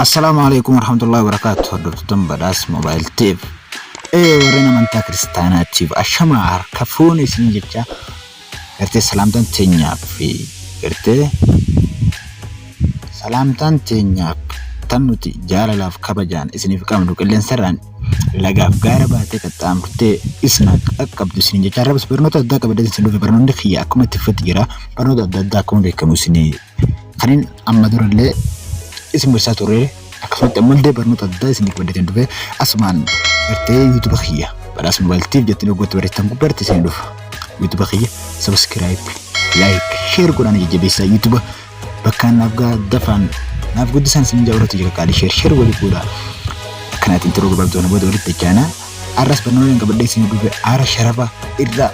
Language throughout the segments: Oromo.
Assalaamu alaikum warahmatullahi wabarakatuh. Hordoftoota badhaas Mobile TV. Warreen amantaa kiristaanaatiif ashamaa harka fuune isin jecha gartee salaamtaan teenyaaf fi gartee salaamtaan teenyaaf tan nuti jaalalaaf kabajaan isiniif qabnu qilleensarraan lagaaf gaara baatee qaxxaamurtee isin qaqqabdu isin jecha arrabas barnoota addaa qabadee isin dhufe. Barnoonni kiyya akkuma itti fufetti jira. Barnoota adda addaa akkuma beekamu isinii kanin amma durallee isin barsiisaa ture, akkasumatti ammallee barnoota addaa isin qabadee dhufe. Asumaan gartee YouTube kiyya Badhaas Mobile TV jettanii waggoota barreessitan gubbaatti isin dhufa. YouTube kiyya subscribe, like, share godhaan jajjabeessaa. YouTube bakkaan naaf gaa dafaan naaf guddisaan isin jaawaratu jira. Qaalii share share walii godhaa. Akkanaatiin turuu gabaabduu booda walitti dachaanaa. Arras barnoota hin qabadhee isin dhufe aara sharafa irra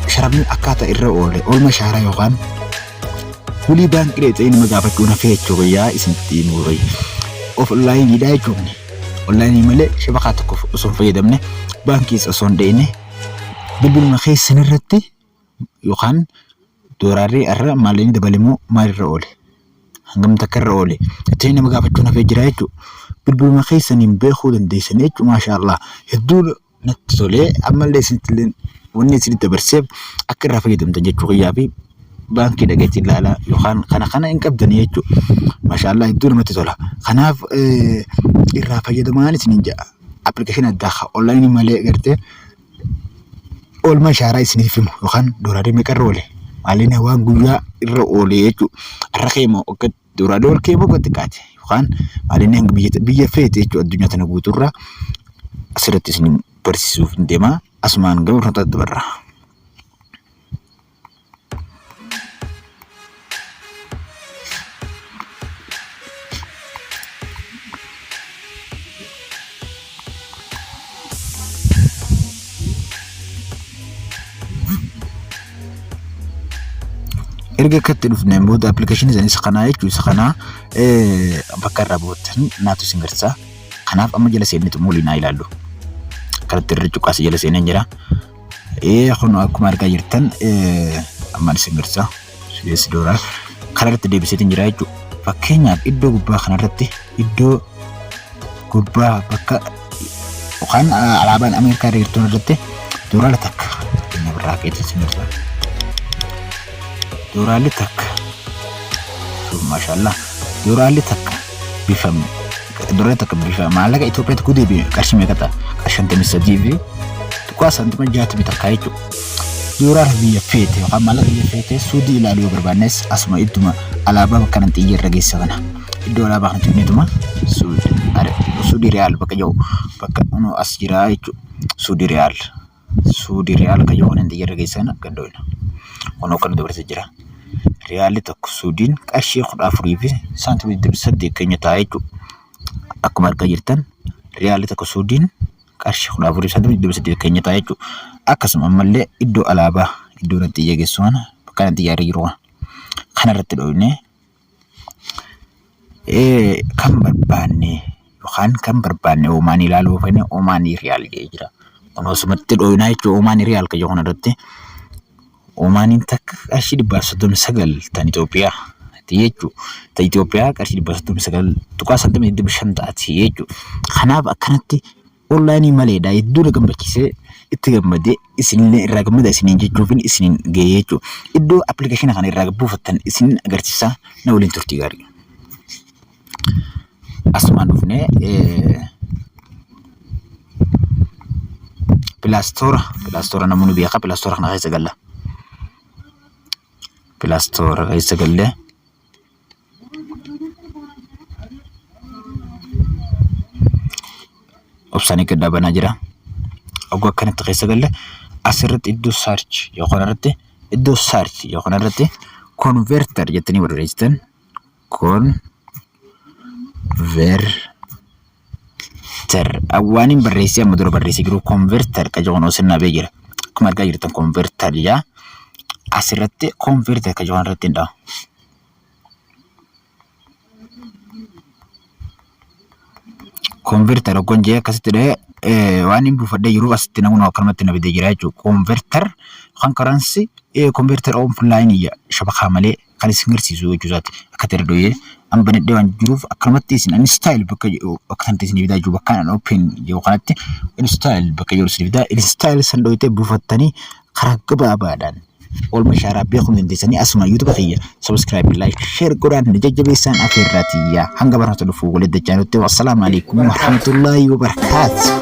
sharafni akkaataa irra oole, oolma shaaraa yookaan hulii baankii dheexee nama gaafachuu na feechuu guyyaa isinitti himuu. Onlaayiniidha jechuun onlaayinii malee shabakaa tokko osoo hin fayyadamne, baankiis osoo hin deemne, bilbiluma keessan irratti yookaan doolaarri irra maallaqni dabale moo maalirra oole, hangam takka irra oole jettanii nama gaafachuu nafee jira jechuudha. Bilbiluma keessaniin beekuu dandeessanii jechuudha. Maashaallah, hedduu natti tolee. Ammallee isinitti illee wanni isinitti dabarseef akka irraa fayyadamtan jechuu kiyyaa fi baankii dhaqeetti ilaalaa yookaan kana kana hin qabdanii jechuudha. Maashaallah, hedduu namatti tola. Kanaaf irraa fayyadamaan isiniin jedha. Appilikeeshinii addaa onlaayinii malee gartee oolmaa shaaraa isiniif himu yookaan doolaarii meeqa irra oole, maaliin waan guyyaa irra oole jechuudha. Har'a kee moo akka doolaarii ol kee moo gad xiqqaate yookaan maaliin biyya biyya feete jechuudha, addunyaa tana guutuurra asirratti isin barsiisuuf hin deema. Asumaan gama barnootaatti dabarra. Erga akkatti dhufneen booda appilikeeshinii isa kanaa jechuun isa kanaa bakka irraa buufattan naatu isin garsiisa. Kanaaf amma jala seennee xumurii naa ilaallu. Kanatti irra cuqqaasa jala seeneen jira. Kun akkuma argaa jirtan ammaan isin garsiisa. US dollar kanarratti deebiseetiin jira jechuudha. Fakkeenyaaf iddoo gubbaa kanarratti, iddoo gubbaa bakka yookaan alaabaan Ameerikaa irra jirtu irratti doolaara takka, fakkeenyaaf irraa keetiin isin garsiisa. Doolaalli takka, maashaallah, doolaalli takka bifa doolaarri takka bifa maallaqa Itoophiyaatti kuu deebi'e qarshii meeqa ta'a? Qarshii 53.61 ti jechuudha. Doolaara biyya feete yookaan maallaqa biyya feete Suudii ilaaluu yoo barbaannes asuma idduma alaabaa bakka nan xiyya irra geessa kana. Iddoo alaabaa kana tuqneetuma Suudii Riyaal bakka jiru, bakka kunoo as jira jechuudha. Suudii Riyaal. Suudii Riyaal kan jiru nan xiyya irra geessa kana gaddoodha. Kunoo kan dabarsee jira. Riyaalli tokko Suudiin qarshii 14.28 keenya ta'a jechuudha. Akkuma argaa jirtan riyaalli tokko Suudiin qarshii 14.28 keenya ta'a jechuudha. Akkasuma ammallee iddoo alaabaa, iddoo nan xiyya geessu kana, bakka nan xiyyaarri jiru kana kanarratti dhoofnee kan barbaanne yookaan kan barbaanne Oomaanii ilaaluu feene, Oomaanii riyaal jedhee jira. Kun osumatti dhoofnaa jechuudha. Oomaanii riyaal kan jedhu kanarratti Oomaaniin takka qarshii 139 tan Itoophiyaa jechuudha. Ta Itoophiyaa qarshii 139.85 taati jechuudha. Kanaaf akkanatti onlaayinii maleedha, hedduu na gammachiisee itti gammadee isinillee irraa gammada isiniin jechuufin isiniin ga'ee jechuudha. Iddoo appilikeeshina kana irraa buufattan isin agarsiisa, na waliin turtii gaarii. Asumaan dhufnee Play Store, Play Store namoonni beekaa Play Store kana keessa galla. Play Store keessa gallee obsaan eeggadhaa, banaa jira. Oguu akkanatti keessa galle asirratti iddoo search yookaan irratti, iddoo search yookaan irratti converter jettanii barreessitan. Converter waan hin barreessee amma dura barreessee jiru converter ka jedhu sirnaa bee jira. Akkuma argaa jirtan converter jaa asirratti, converter ka jedhu irratti hin dhawu. Converter hoggan jee akkasitti dhahee waan hin buufadhee jiruuf asitti namni akkanumatti na fidee jira jechuudha. Converter yookaan currency converter offline shabakaa malee kan isin agarsiisu jechuu isaati. Akka ta'e dhoyee An banadhee waan jiruuf akkanumatti isin install bakka jedhu bakka sanatti isin fidaa jiru, bakka an open jedhu kanatti install bakka jedhu isin fidaa. Install san dhoyitee buufattanii karaa gabaabaadhaan oolma ishaaraa beekuu dandeessanii. Asuma YouTube kiyya subscribe, like, share godhaan ni jajjabeessaan afeerraatiyyaa. Hanga barnoota dhufuu walitti dachaanutti, wassalaamu alaikum warahmatullaahi wabarakaatu.